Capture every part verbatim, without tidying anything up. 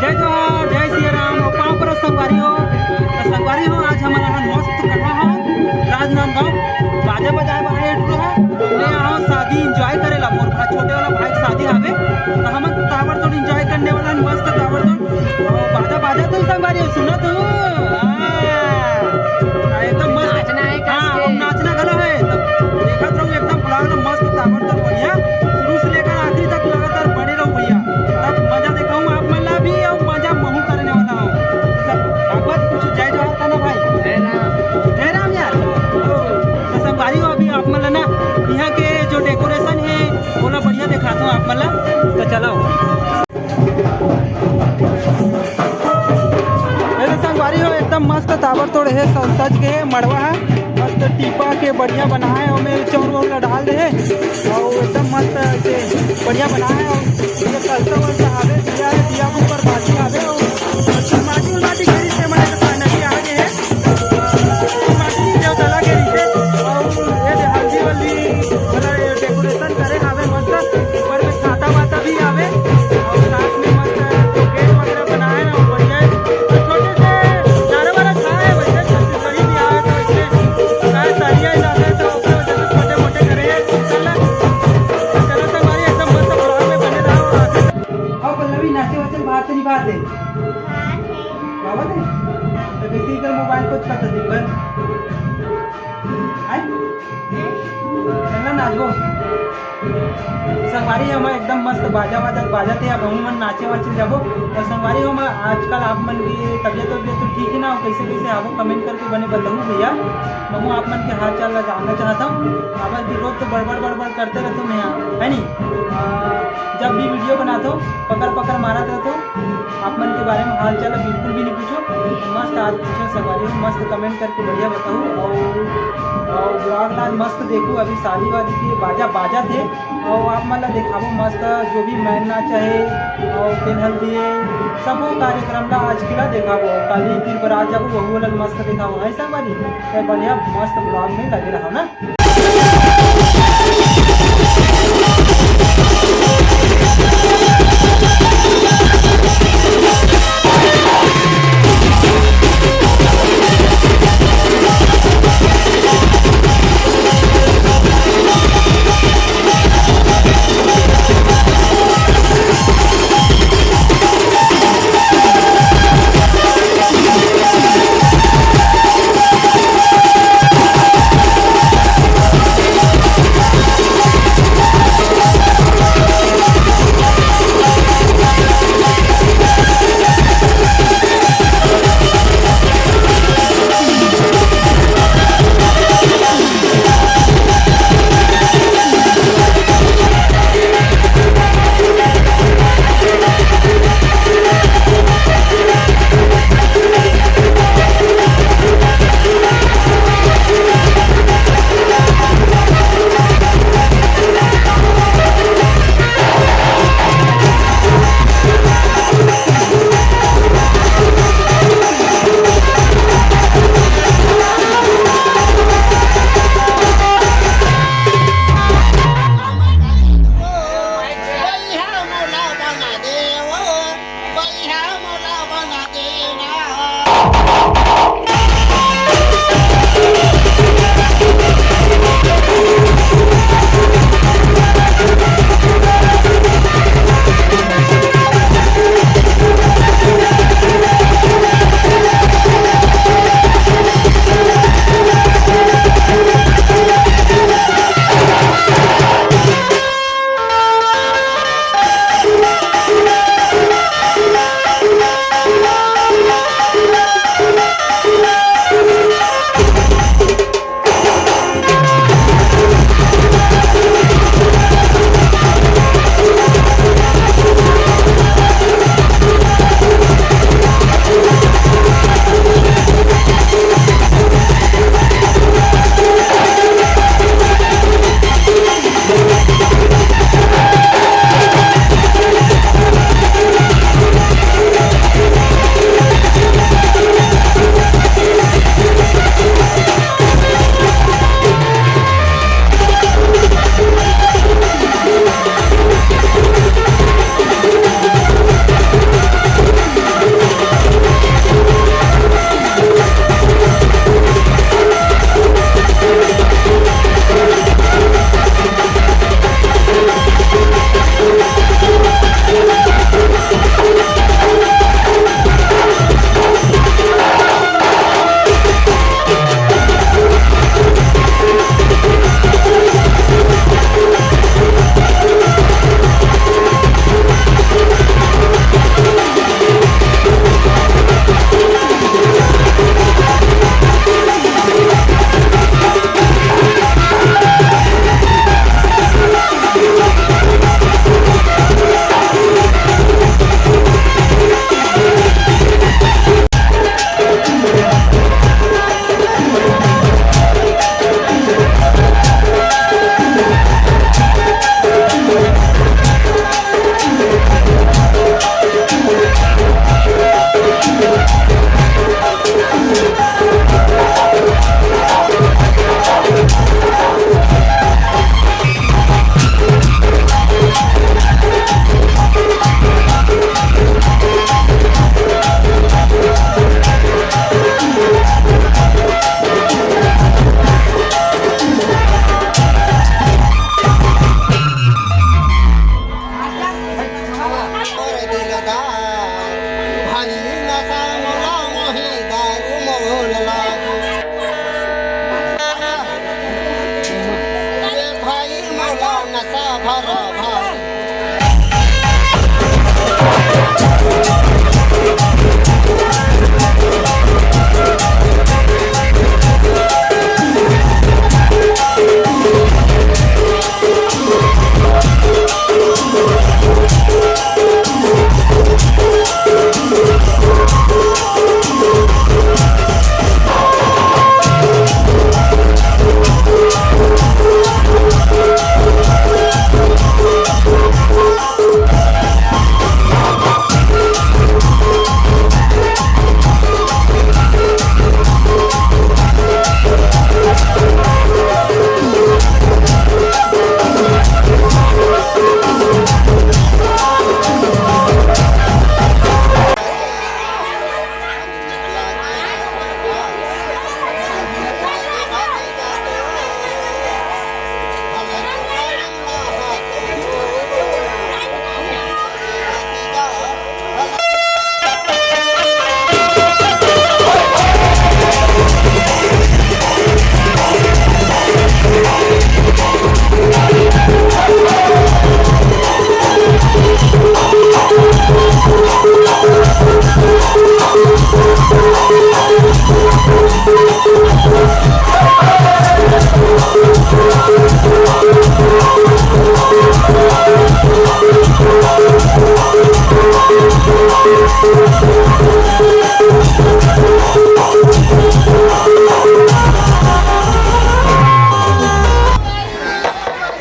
जय जोहार, जय सिया राम, अउ पाँव परत संगवारी हो। त संगवारी हो, आज हमन ह मस्त कथा ह राजनांदगांव बाजा बजाए बर आए टूरा ह। हमने यहाँ शादी enjoy करे ला, मोर भाई, छोटे वाला भाई के शादी हावे, त हमन ताबड़तोड़ enjoy करने वाला हन, मस्त ताबड़तोड़। अउ बाजा बाजा तो संगवारी हो, सुना तो। हाँ, एकदम मस्त। नाचना है कस हाँ, के। अब नाचना घलो है। तब देखत रहू एकदम vlog ला मस्त ताबड़तोड़ बढ़िया। शुरू से लेकर आखिरी तक लगातार बने रहो भैया। तब मजा देखाऊं आप मन ला भी अउ मजा महू करने वाला हूँ। सब भागवत कुछ जय जोहार कहना भाई। जय राम। जय राम यार। तो संगवारी हो अभी आप मन ला ना यहाँ के जो decoration है ओला बढ़िया दिखाता हूँ आप मन ला। तो चलो। ए तो संगवारी हो एकदम मस्त ताबड़तोड़ हे, स-, सज के हे मड़वा हे, मस्त टीपा के बढ़िया बनाए, ओमे चाउर वाउर ला डाल दे हे, अउ एकदम मस्त ऐसे बढ़िया बनाए, अउ ये कलसा वलसा हावे, दिया हे, दिया के ऊपर बाती हावे, अउ माटी उलमाटी के रीते मने तो finally आ गए हे। माटी देवता ला के रीते, अउ ये दे हल्दी वल्दी, मतलब ये decoration करे हावे मस्त, ऊपर में छाता वाता भी हावे, अउ साथ में मस्त bucket वगैरह बनाए हे, अउ बढ़िया हे। अउ छोटे से चारा वारा खाए हे, वैसे छोटे सही भी आवे तो वैसे खाए, तरिया ही जाते तो ओकरे वजह से छोटे मोटे करे हे। चल, चलो संगवारी एकदम मस्त vlog में बने रहो। अउ पल्लवी नाचे वाचे बात नहीं बात है। बात है। बाबा ने? तो कैसे इधर मोबाइल को चलाता दिन भर? आय? चलना नाचबो। संगवारी हो, मैं एकदम मस्त बाजा वाजा बाजत हे, अब हमू मन नाचे वाचे जाबो। अउ संगवारी हो, मैं आजकल आप मन के तबियत वबियत तो ठीक है ना? कैसे कैसे आबो, comment करके बने बताहू भैया। मैं आप मन के हाल चाल ला जानना चाहता हूँ। काबर कि रोज तो बड़बड़ बड़बड़ करते रहते मैं यहाँ, है नी? आ, जब भी video बनाते हो, पकड़ पकड़ मारत रहते हो। आप मन के बारे में हाल चाल बिल्कुल भी नहीं पूछो। मस्त आज पूछो संगवारी हो, मस्त comment करके बढ़िया बताहू। अउ, अउ vlog ला आज मस्त देखू, अभी शादी वादी के बाजा बाजत हे। अउ आप मन ला देखाबो मस्त जो भी मैन नाच हे, अउ तेल हल्दी हे, सबो कार्यक्रम ला आज के ला देखाबो। काली तीर बरात जाबो, वहू ला मस्त देखाबो, है संगवारी? तो बढ़िया मस्त vlog में लगे रहो ना।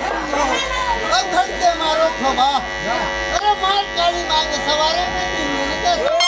अब धन के मारो थोमा। अरे मार काली माँ के सवारे में दिन दिन के सवारे।